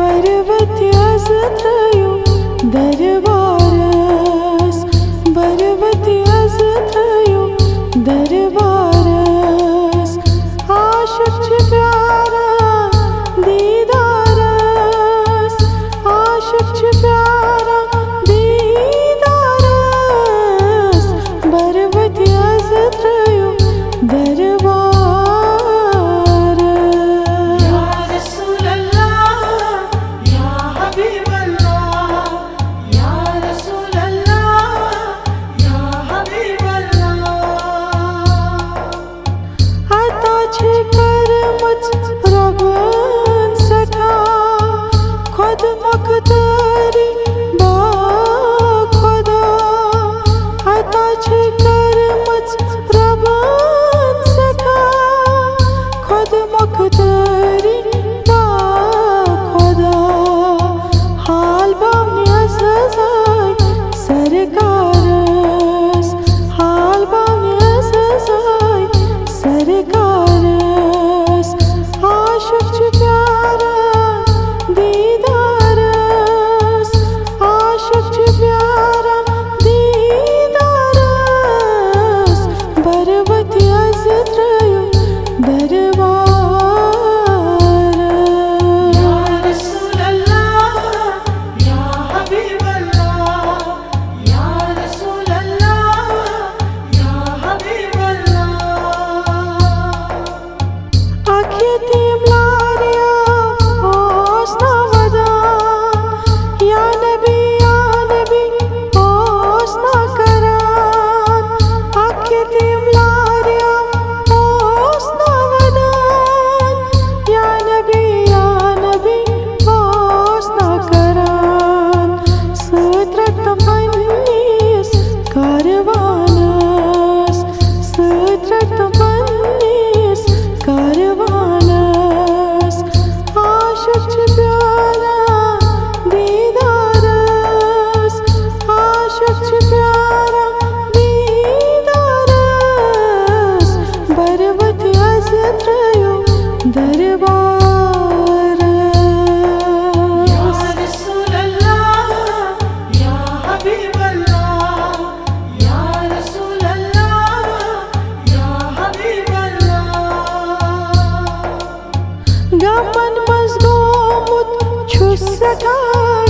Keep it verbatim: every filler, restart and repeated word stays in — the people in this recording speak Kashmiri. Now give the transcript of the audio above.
بربتہِ از ترٛٲیِو دربارس، بربتہِ از ترٛٲیِو دربارس۔ عاشق چھِ پیاران دیدارس، عاشق چھِ پیاران دیدارس۔ بربتہِ از ترٛٲیِو دربارس۔ یا رسول اللہ، یا حبیب اللہ، یا رسول اللہ، یا حبیب اللہ۔ عطا چھِ کٔرمٕژ رۄبن سٮ۪ٹھاہ، خۄد مۄختٲری با خۄدا۔ عطا چھِ کٔرمٕژ رۄبن سٮ۪ٹھاہ، خۄد مۄختٲری با خۄدا۔ حال بونہِ از آے سرکارس، حال بونہِ از آے سرکارس۔ عاشق چھِ پیاران دیدارس، عاشق چھِ پیاران دیدارس۔ بربتہِ از ترٛٲیِو دربارس۔ یا رسول اللہ، یا حبیب اللہ، یا رسول اللہ، یا حبیب اللہ۔ اکھ یتیم لاریاں اوس نا ودان، یا نبی، یا نبی اوس نا کران۔ اکھ یتیم لاریاں اوس نا ودان، یا نبی، یا نبی اوس نا کران۔ سۭتۍ رٹنہٕ پننِس کاروانس، سۭتۍ رٹنہٕ پننِس کاروانس۔ عاشق چھِ پیاران دیدارس، عاشق چھِ پیاران دیدارس۔ بربتہِ از ترٛٲیِو دربارس۔ یا رسول اللہ، یا حبیب اللہ، یا رسول اللہ، یا حبیب اللہ۔ غمن منٛز گوٚمُت چھُس سٮ۪ٹھاہ